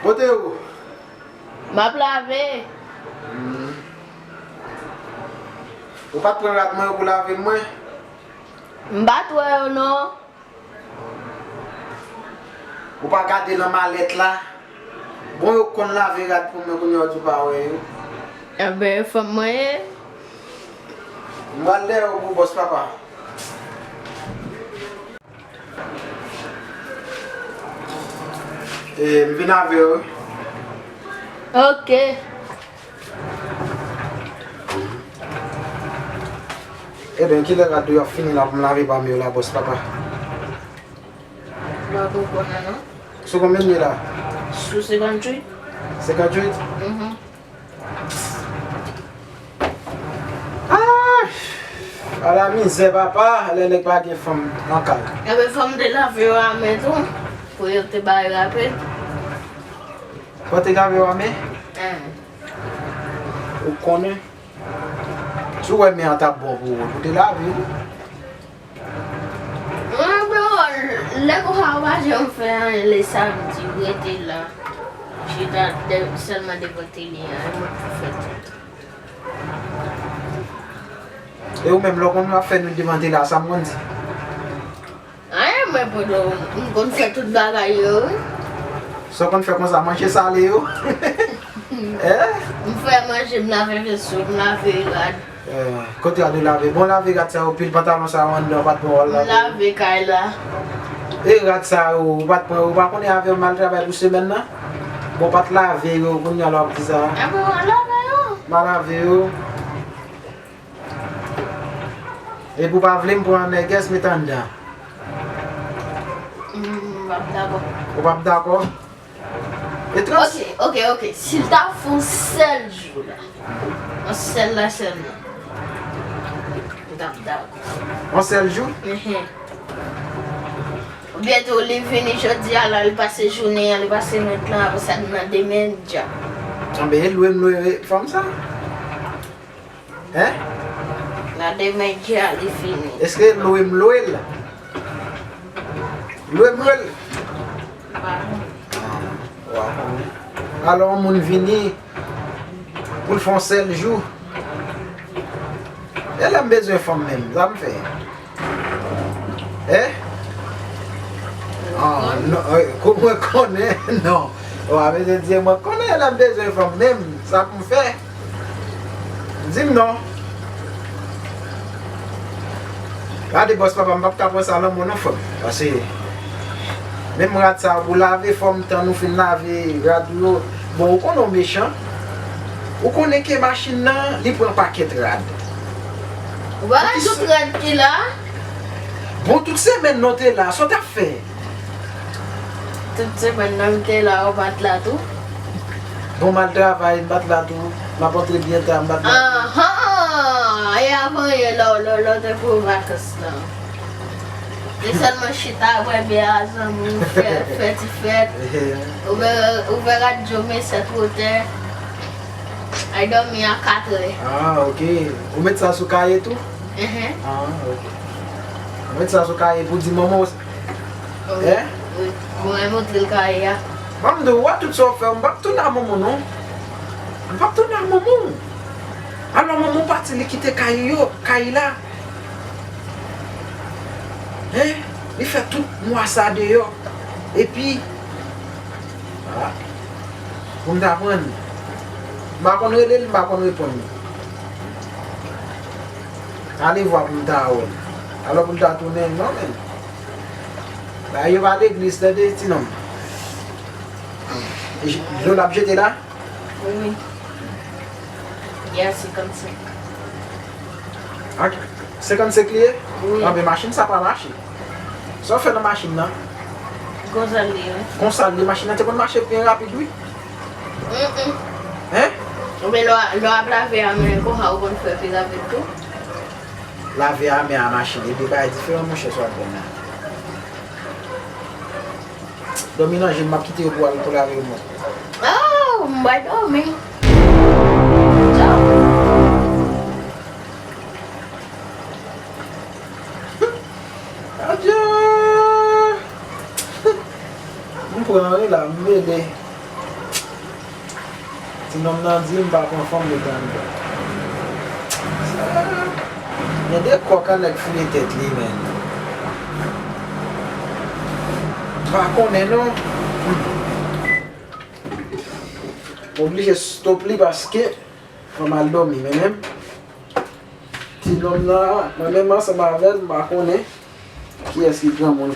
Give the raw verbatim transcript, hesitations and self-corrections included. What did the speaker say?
Kote yo? M ap lave. Hmm. Ou pa t pran rad mwen yo pou lave mwen? M pa t wè yo non. Ou pa gade nan malèt la? Bon, yo konn lave rad pou mwen, kounye a w di w pa wè yo. Enben, fanm mwen ye. M pral dèyè w pou bòs papa. E, m vin avè w wi. Ok. Ebyen, kilè rad yo ap fini la pou m lave pa m yo la, bòs papa? M pa konprann non. Sou konbyen n ye la? Sou senkantuit. Senkantuit? Mhm. Ah! Ala mizè, papa, lè nèg pa gen fanm nan kay. Ebyen, fò m te lave yo a men tou, pou yo te bay rapid. Fò te lave yo a men? Hen. Ou konnen, si w wè men an t ap bon pou ou, pou te lave wi. Mwen, bro, lè konsa ou pa janm fè anyen le samdi, ou rete la. Chita de, sèlman devan tele a, e mwen pou fè tout. E ou menm, lè w konn ap fè nwit devan tele a, sa m konn di? Anyen, mwen, bro, m konn fè tout bagay yo, wi. Sa w konn fè konsa, manje sale yo? Eh? M fè manje, m lave veso, m lave rad. Eh, kote rad ou lave? Bon, lave rad sa yo, pil pantalon sa yo anndan, ou pa t pran w al lave. M lave kay la. E rad sa yo, ou pa t pran, ou pa konnen avè m al travay pou semèn nan? Bon, ou pa t lave yo, kounye a la w ap di sa. Enben, w al lave yo. M al lave yo. Epi w pa vle m pran nègès met anndan. Mm, m p ap dakò. Ou p ap dakò? E trans- Ok, ok, ok. Si l ta fè yon sèl jou la, yon sèl la sèlman, m t ap dakò. Yon sèl jou? Mhm. Oubyen tou, li vini jodi a la, li pase jounen an, li pase nwit lan, apre sa, nan demen, djab. Anben, e lwe m lwe fanm sa? Hein? Nan demen, djab, li fini. Èske lwe m lwe l? Lwe m lwe l? Pa. Ah, w a konnen. Alò, yon moun vini pou l fè yon sèl jou. E lè m bezwen fanm menm, sa m fè? Hein? Ah, non, eh, kou mwen konnen, non. W a bezwen di mwen konnen lè m bezwen fanm menm, sa pou m fè? Di m non. Gade bòs papa, m p ap ka pran sa lanmò non, frè m. Paske menm rad sa pou lave, fò m tann ou fin lave rad ou yo. Bon, ou konnen w mechan. Ou konnen ke machin nan, li pran pakèt rad. Ou pa wè tout rad ki la? Bon, tout semèn non te la, sa w t ap fè? Tout semèn nan m te la, ou pa t la tou? Bon, m al travay, m pa t la tou. M ap antre byen ta, m pa t la tou. Anhan! E avan yè la, lè, lè w te pran vakans lan. Se sèlman chita, bwè byè a, zanmi, fè, fè ti fèt. Ouvè, ouvè radyo, men sèt wotè. Ay dòmi a katrè. Ah, ok. Ou met sa sou kaye tou? Mhm. Ah, ok. Ou met sa sou kaye pou di manman w. Wi, hein? Wi. Mwen montre l kaye a. Ban m di w, w wè tout sa w fè, m p ap tounen a manman w non. M p ap tounen a manman w. Alò manman w pati, li kite kay yo, kay la. Hein? Li fè tout mwa sa deyò. Epi, ah, pou m ta pran l. M pa konn rele l, m pa konn reponn li. Alevwa pou m ta wè l. Alò pou l ta tounen, non, men. Bagay yo pa legliz, tande, ti nonm. Dlo l ap jete la? Wi. Li a senkannsenk. Ak senkannsenk li ye? Wi. Anben, machin sa pa mache. Sa w fè nan machin nan? Konsa l ye, wi. Konsa l ye, machin nan te konn mache byen rapid, wi. Mm, mm. Hein? Oubyen lè w, lè w ap lave a men, konsa ou konn fè pi rapid tou? Lave a men a machin, e de bagay diferan, monchè, sa w ap jwenn la. Dòmi nan je m, m ap kite yo pou al pou lave yo mwen. Oh, m bay dòmi. Tchaw. Adye! M pran wi la, m mele. Nonm nan di m pa pran fanm met anndan. Gen de kòk a nèg fouye tèt li, men. M pa konnen non. M oblije stop li paske fò m al dòmi, men menm ti nonm nan, mwen menm ansanm avè l, m pa konnen kiyès ki granmoun.